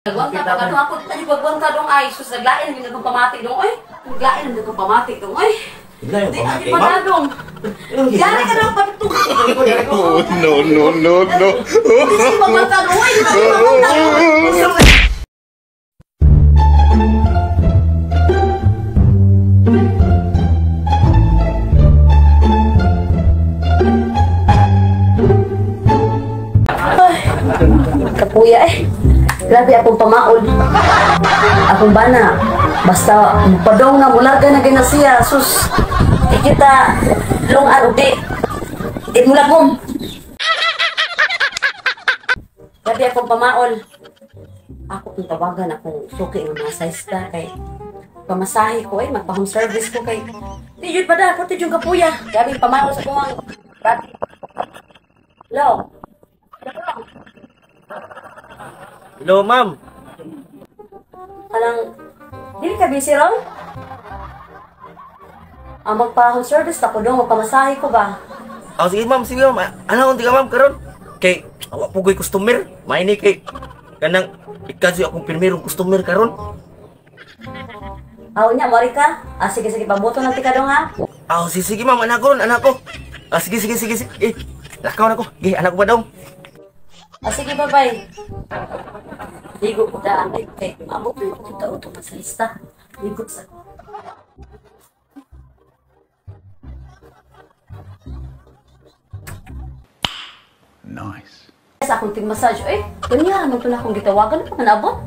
Nagwanta pa kadong ako dito pagwanta dong ay sus naglain ang akong pamati dong oy. Naglain ang akong pamati dong oy. Naglain ang pamati. Di pa dong. Yari ka dong pagtug. Oh no no no no. Di pagwanta dong oy. Di pagwanta dong. Kapuya eh. Grabe akong pamaol. Akong bana. Basta padong na mularga na gina siya. Sus, di kita long araw di. Di mulagom. Grabe akong pamaol. Ako kong tawagan akong suki ng mga saista kay pamasahe ko eh, magpa-home service ko kay di yun pa da, puti yung kapuya. Grabe pamaol sa kumang. Grabe. Hello. Hello, ma'am. Alang, dili ka busy ron? Ah, magpa-home service ako dong, magpamasahe ko ba? Ah, sige ma'am, sige ma'am. Ano, unti ka ma'am, karon? Kay, awa po ko'y customer. Maini kay, kanang, ikaso akong pirmirong customer karon. Ah, unya, mori ka? Ah, sige, sige, pabuto na ti ka dong ha? Ah, sige, sige ma'am, anak ko ron, anak ko. Ah, sige, sige, sige, sige. Eh, lakaw na ko. Sige, anak ko ba dong? Ah, sige, bye-bye. Ligo ko daan. Ay, kay, maabot na ako tao ito sa lista. Ligo sa... Nice. Sa akong tig-massage, eh, kanya naman ito na akong gitawagan. Ano pa naabot?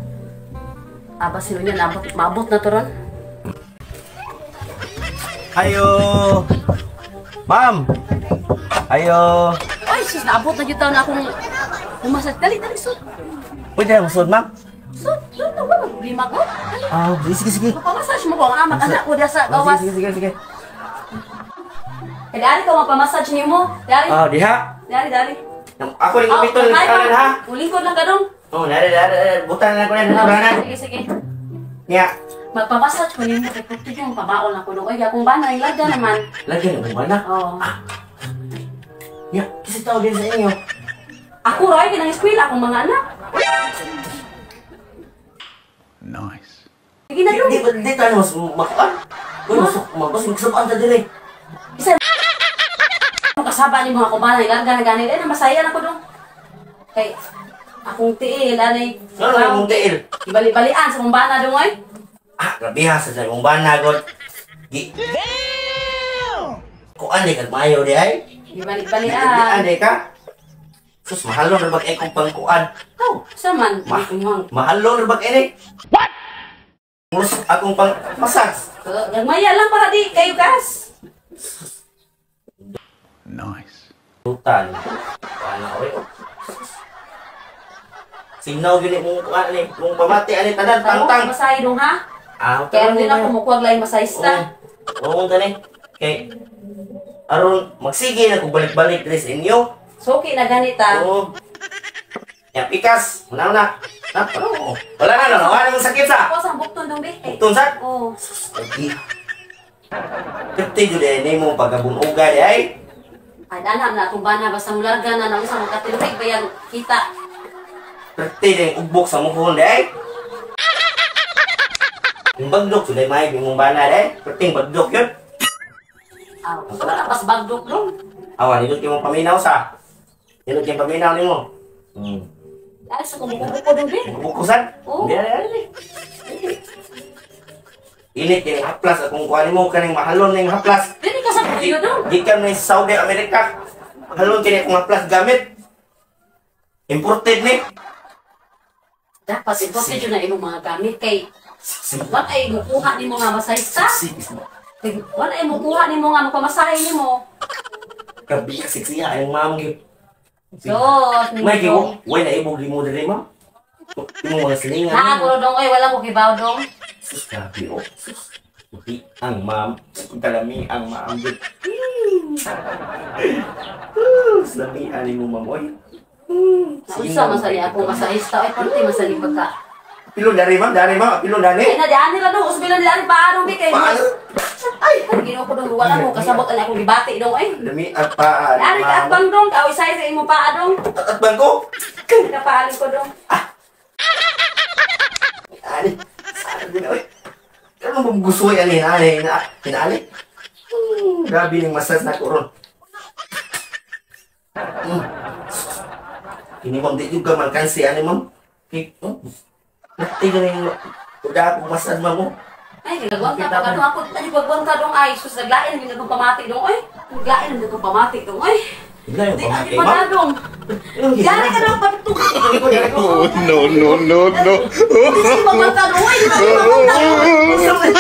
Aba, sino niya naabot? Maabot na to ron. Ayo! Ma'am! Ayo! Ay, sus, naabot na dito na akong... Umasad, dali, dali, sud. Pwede na sud, ma'am? Sud, sud, na wala problema ko. Ah, sige, sige. Magpamassage mo ko, ang amak, anak ko, diya sa gawas. Sige, sige, sige. Kaya dali ka magpamassage niyo mo. Dali. Ah, diha. Dali, dali. Ako rin gupito ng kanan, ha? Ulingkod lang ka dong. Oh, dali, dali, butan na ko na. Sige, sige. Niya. Magpamassage ko niyo, kaya puto yung pabaon ako dong. Ay, akong bana, ilaga naman. Lagyan akong bana? Oo. Niya, kasi tao din sa inyo. Ako ray, kinang eskwela akong mga anak. Nice. Sige na dong. Di tayo mas makuan. Uy, mas magsabaan ta dire. Isa kasaba ni mga kubana, ilarga na ganit. Ay, namasaya na ko dong. Kay, akong tiil, anay. Ano na imong tiil? Ibali-balian sa mong bana dong, ay. Ah, grabe ha, sa mong bana, god. Damn! Kuan di kag maayo di ay. Ibali-balian. Ibali-balian di ka. Sus, mahalon na ba kayo kung pangkuan? Oh, saan man? Mahalon na ba kayo eh? What? Murus akong pang masas. Nagmaya lang para di kayo gas. Nice. Tutan. Wala ko eh. Sinaw gini mong kuan eh. Mong pamati ani tanan tangtang. Masahe dong ha? Ah, kaya hindi na kumukuha lain masahista. Oo, gani. Kay aron magsige na kung balik-balik diri sa inyo. Suki na ganita. Oo. Ya, pikas. Wala na. Ano? Wala na, no? Wala nang sakit sa. Ako sa bukton dong, be. Bukton sa? Oo. Lagi. Pwede yun eh, mo pagkabunuga di ay. Ay, danam na itong bana. Basta mularga na nang isang magkatiluig ba yan kita. Pwede na yung ugbok sa mukhon di ay. Yung bagdok, sudah may yung bana di ay. Pwede yung bagdok yun. Ah, wala pas bagdok dong. Awan, nindot yung paminaw sa. Nindot yung paminaw ni mo. Dahil sa kumukuko dong, be. Kumukusan? Oo. Hindi, hindi, hindi. Init yung haplas at kung kuha mo ka ng mahalon na yung haplas. Dili ka sa kuyo dong. Gikan na sa Saudi America. Mahalon kini akong haplas gamit. Imported ni. Dapat imported yun na imong mga gamit kay wala ay mukuha ni mo nga masahista. Wala ay mukuha ni mo nga magpamasahe ni mo. Grabe ka siksiya ang ma'am gyud. So, may giwo, way na ibog mo diri ma'am. Imo mga silingan. Na ako dong oy, wala ko kibaw dong. Sus, grabe oh. Sus. Puti ang ma'am, kalami ang ma'am gyud. Sus, lami ani mo ma'am oy. Unsa man sali ako masahista oy, pante man sali pagka. Pilo dari ma'am, pilo dani. Ay na di ani ra dong, usbi lang di ani paano bi kay. Ay, Ginoo ko dong, wala mo kasabot ani akong gibati dong ay. Lami at paa. Ari ka atbang dong, kaoy say sa imong paa dong. Atbang ko. Kapaalin ko dong. Ah. ani. Saan din oy. Karon mo gusto ani hinaali hinaali. Grabe ning massage na ko ron. Kini, ma'am, di jud ka malkansi ani, ma'am. Kay nati ganing uda ako massage, ma'am, oh. Ay, ginagwanta pa ka ako. Ay, pagwanta dong ay. Sus, naglain ang ginagong pamati dong, oy. Naglain ang ginagong pamati dong, oy. Wala yung Di, pamati, ay, pa ma'am. dong. Gani ka dong, patutug. Oh, no, no, no, no. Di, magwanta dong, oy. Di, magwanta dong.